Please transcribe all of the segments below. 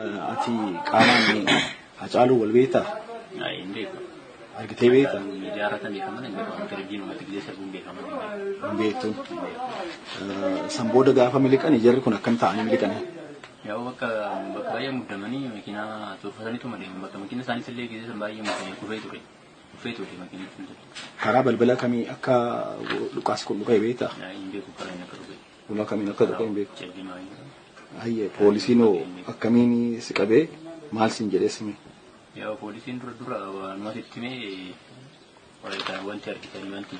Ati qaamaan Hacaaluu wal beektaa? Hin beeku. Argitee beektaa? Miidiyaa irratti beekaman hin beeku. Televizyiinii irratti gisee sirbuun beekaman hin beeku. Hin beektu. San booda gaafa miliqani jarri kun akkam ta'anii miliqani? Yaa'u bakka bakka baay'ee muddamanii makiinaa tolfataniitu malee bakka makiina isaaniis illee gisee san baay'ee muddamee kufee ture. Kufee ture makiinni sun. Karaa balbala kamii akka dhukaas kun dhuka'e beektaa? Hin beeku karaa inni akka dhufe. Ulaa kamiin akka dhufe hin beeku. Callimaa hin Hayyee poolisiin hoo akkamiin si qabee maal siin jedhee sime? Yaa'u poolisiin dura dura waanuma sitti himee wanti argitanii wanti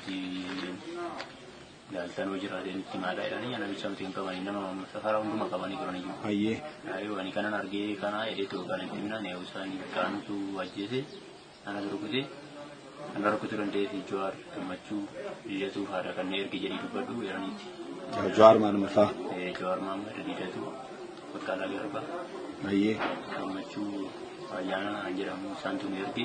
ilaaltan hoo jiraate nutti himaadha jedhanii namicha nuti hin qabanii nama safara hunduma qabanii turan iyyuu. Hayyee. Yaa'u ani kanan argee kana jedhee kan itti himnaan yaa'u isaanii kaanutu ajjeese ana rukute ana rukutuu danda'eef Jawaar Gammachuu Lidatuu haadha kanneen erge jedhii dubbadhu jedhaniiti. Jawaar maaluma fa'aa? Jawaar Mahammad Lidatuu Baqqalaa Garbaa. Hayyee. Gammachuu Ayyaanaa kan jedhamu isaantu nu erge.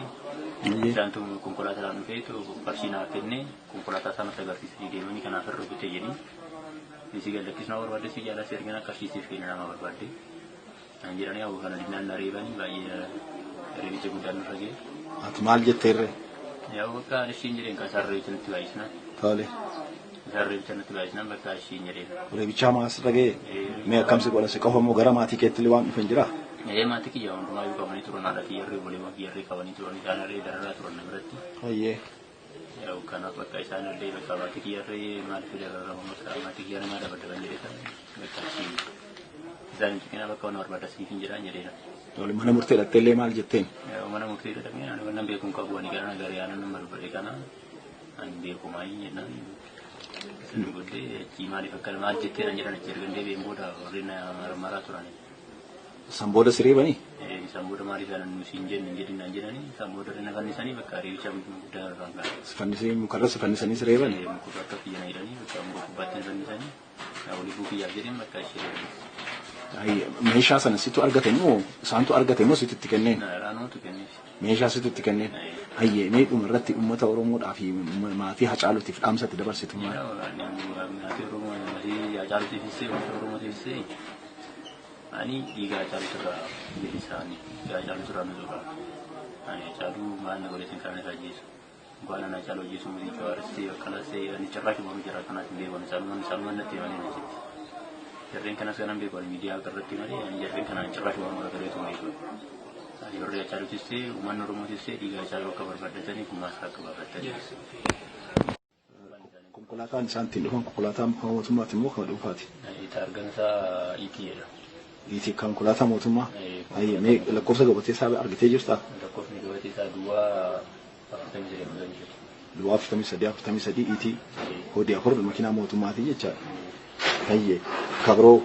Hayyee. Isaantu konkolaataadhaan dhufeetu qarshii naaf kenne konkolaataa isaa nutti agarsiisanii deemanii kanaaf irra rukute jedhii. Isi gallakkisuu barbaadde si jaalala si ergina qarshii siif kenna nama barbaadde. Kan jedhanii hawwa kana dinnaan na reebanii baay'ee reebicha guddaan nurra ga'e. Ati maal jetteerre? Yaa'u bakka ishiin jedheen kan isaan reebicha nutti baay'isnaan. Tole. Isaan reebicha nutti baay'isnaan bakka ishiin jedheen. Reebichaa maas irra ga'e? Mee akkam si godha si qofa moo gara maatii keetti illee waan dhufan jiraa? Ee maatii kiyya hundumaayyuu qabanii turan haadha kiyyarree obboleewwan kiyyarree qabanii turan isaanillee dararaa turan na biratti. Hayyee. Yaa'u kanaaf bakka isaanillee bakka maatii kiyyarree maaliif dararamu bakka maatii kiyyarree maal dabadaban jedhee kan bakka achii isaan hin tuqinaa bakka waan barbaada siif hin jedhaan jedheera. Tole mana murtee dhattee illee maal jetteen? Yaa'u mana murtee dhaqnee ani wannan beeku hin qabu ani gara nagarii aanan nama dubbadhe kana ani beeku maayii jennaan. Isin booddee achii maaliif akka maal jettee nan jedhan achi erga deebi'een booda warreen maraa turan. San booda si reebanii? Isaan booda maaliif isaan nu siin jenne hin jedhin naan jedhanii isaan booda irra fannisanii bakka reebicha guddaa irraan ga'an. Si fannisanii mukarra si fannisanii si reebanii? Mukurra akka kiyya na jedhanii bakka muka gubbaatti na fannisanii olii kiyyaaf jedheen bakka ishee Hayyee meeshaa sana situ argate moo isaantu argate moo situ itti kenneen? Naanootu kenneef. Meeshaa situ itti kenneen? Hayyee mee dhuma irratti uummata Oromoodhaa fi maatii Hacaaluutiif dhaamsa itti dabarsitu maal? Maatii Oromoo maatii Hacaaluutiifis uummata Oromootiifis ani dhiiga Hacaaluutu irraa bilisaani dhiiga Hacaaluutu irraa nutu ani Hacaaluu maal na godhe kan isa ajjeesu. Waan ana Hacaaluu ajjeesu miti Jawaaris ta'e Baqqalaas ta'e ani carraa kibbuu jira kanaas hin beeku isaanumaan isaanumaan natti himanii na jetti. Jarreen kanas kanan beeku ani miidiyaa irratti malee ani jarreen kanaan carraa kibbuu gara gareetu beeku. Ani warri Hacaaluutis ta'e uummanni Oromootis ta'e dhiiga Hacaaluu akka barbaaddatanii gumaa isaa akka barbaaddatanii. Konkolaataan isaan ittiin dhufan konkolaataa mootummaati moo kan dhuunfaati? Taargaan isaa ET jedha. ET konkolaataa mootummaa? Hayyee mee lakkoofsa gabatee isaa argitee jirtaa? Lakkoofni gabatee isaa duwwaa 43 43. Duwwaa 43 43 ET hodii afur makiinaa mootummaati jechaadha. Hayyee kabroo